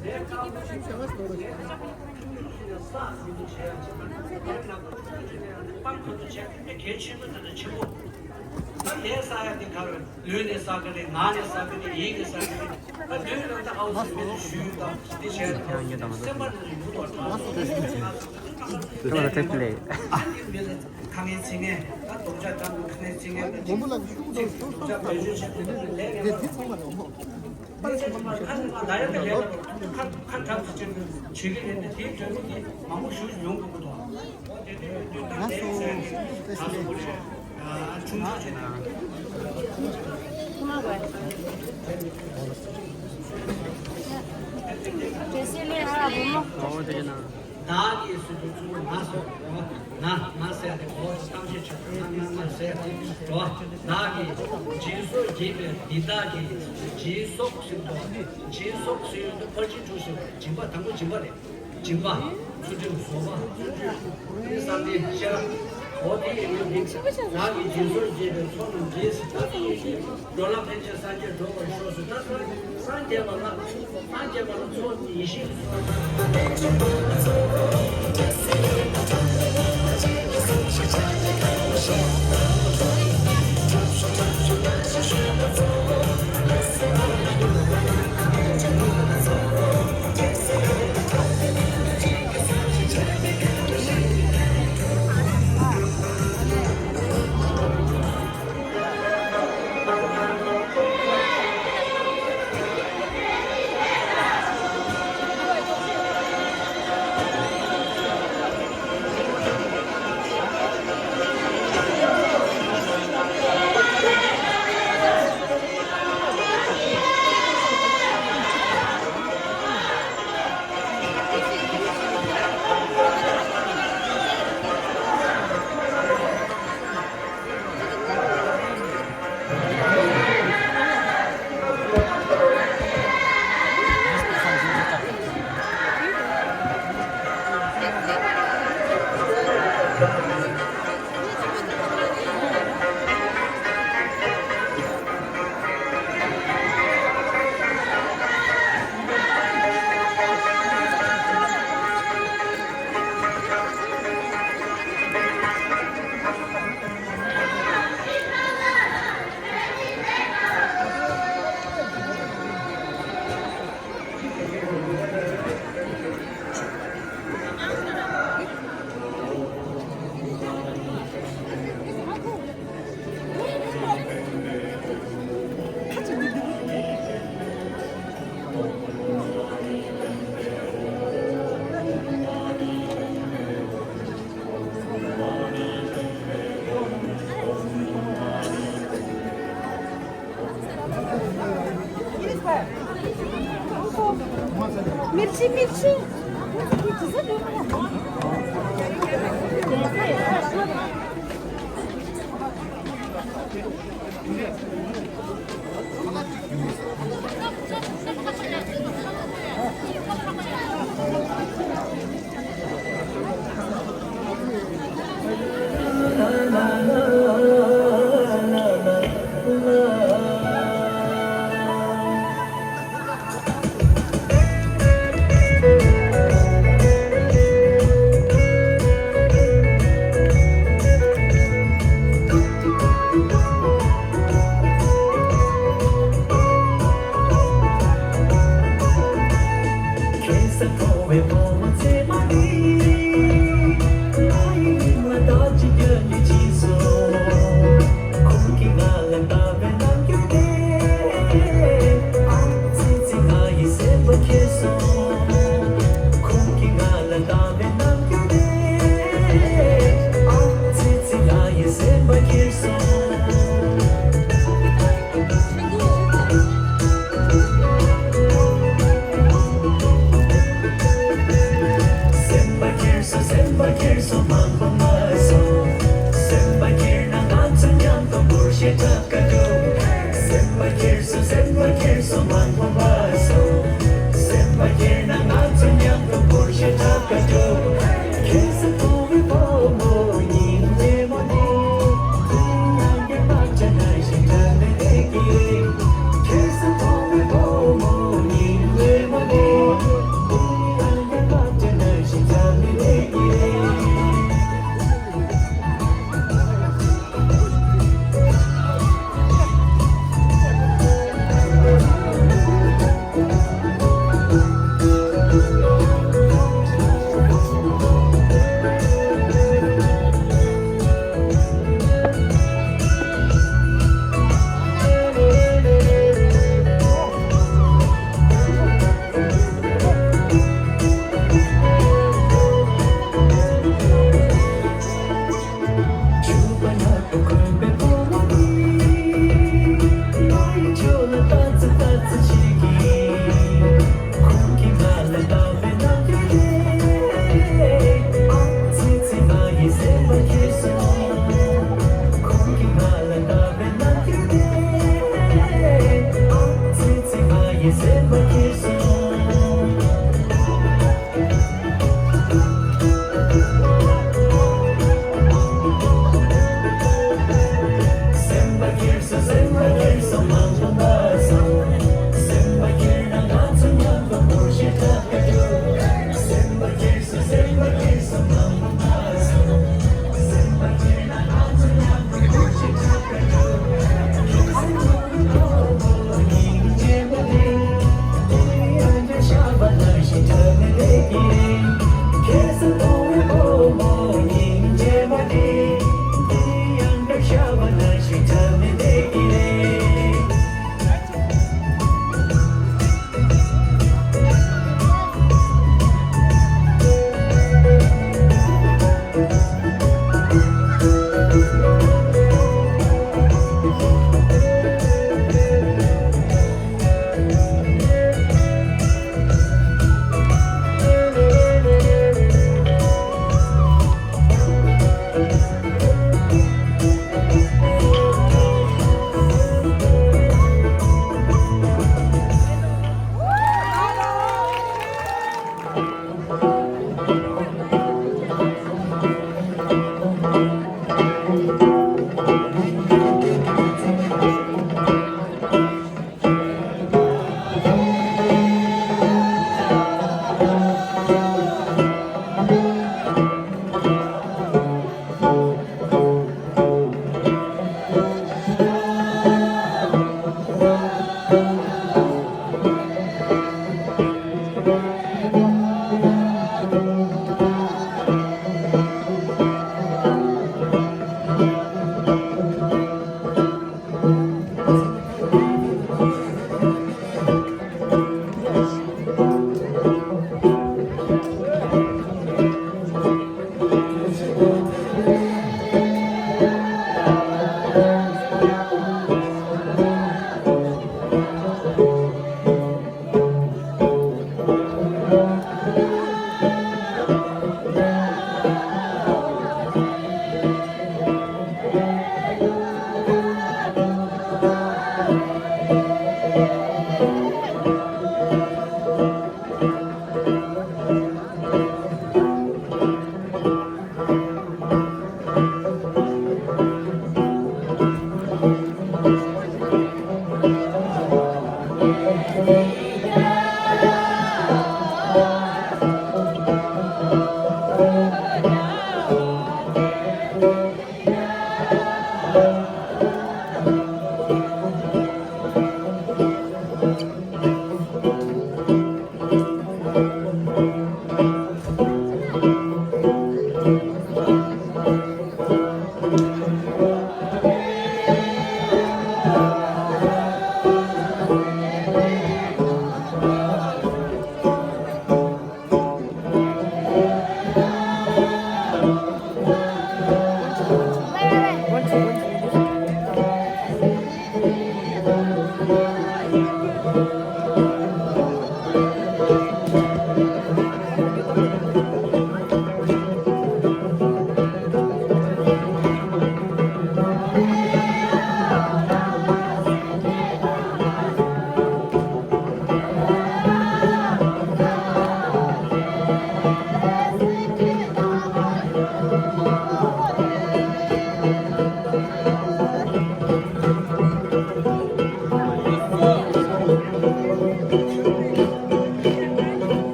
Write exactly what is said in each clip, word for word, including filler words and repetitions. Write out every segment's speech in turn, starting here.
ལས་དཀར་པོ་ཞིག་བྱས་པ་ཞིག་ལས་ཀྱི་ཆུ་ཚོད་ནས་བསགས་ཟིན་དུ་བྱས་ཡ་ཆེ་བ་ལས་ནག་པོ་ཆུ་ཚོད་ནས་སྤང་ཁ་ཐུག་བྱས་ཏེ་གལ་ཆེན་པོ་དེ་འདྲ་ཆེན་པོ། ད་ལས་བསགས་ཡ་དེ་ག་རེ་ལུས་ནས་བསགས་ཀྱི་རེད། ངག་ནས་བསགས་ཀྱི་རེད། ཡིད་ཀྱིས་བསགས་ཀྱི་རེད། ད་ལུས་ལ་ད་ཨའུ་ཟེར་མི་དེ་ཞུས་དང་དེ་བྱས་དང་སེམས་པ་ནང་ལ་ཡུལ་དུ་དྲག་སོང་། ད་ལྟ་ཐེབས་ལེ། ཁ་ངའི་ཚིག་ངན་ད་སྡོམ་ཆ་དང་ཁ་ངའི་ཚིག་ངན་ད་ཅིག་སྡོམ་ཆ་བེད་སྤྱོད་བྱེད་དུས་ལས་ངན་པ། བདག་གིས་ཟེར་དུས་ཚུར་ང་ཟེར་རོ། ང་ང་ཟེར་ཏེ་གོ་གཏམ་བཤད་བྱ། ང་ང་ང་ཟེར་ཏེ་རོ། བདག་གིས་སྦྱིན་སོགས་བགྱིས་པའི་འདི་དག་གིས། སྦྱིན་སོགས་ཟེར་དུས། སྦྱིན་སོགས་ཟེར་དུས་ཕར་ཕྱིན་དྲུག་ཟེར་བ་སྦྱིན་པ། དང་པོ་སྦྱིན་པ་རེད། སྦྱིན་པ། ཚུལ་ཁྲིམས་བཟོད་པ། བསམ་གཏན་ཤེས་རབ། འོ་དེ་ཡིན་དུས་བདག་གིས་སྦྱིན་སོགས་བགྱིས་པའི་ཚོགས་རྣམས་ཀྱིས། བདག་གི་ཡོན་ཏན་འགྲོ་ལ་ཕན་ཕྱིར་སངས་རྒྱས་འགྲུབ་པར་ཤོག་ཟེར། ད་སངས་རྒྱས་པ་ལ་སངས་རྒྱས་པ་ལ་ཚོགས་ཡེ་ཤེས། मिर्ची, मिर्ची।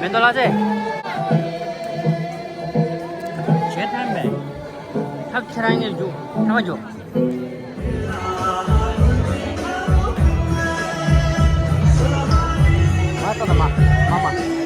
མེ་ཏོག་ལགས་སེ། གཞན་ཐར་མེད། ཐབས་ཁྱེད་རང་ངེར་འཇུག་ཐ་བ་འཇུག་མ་ཏོག་ད་མ། མ་མ།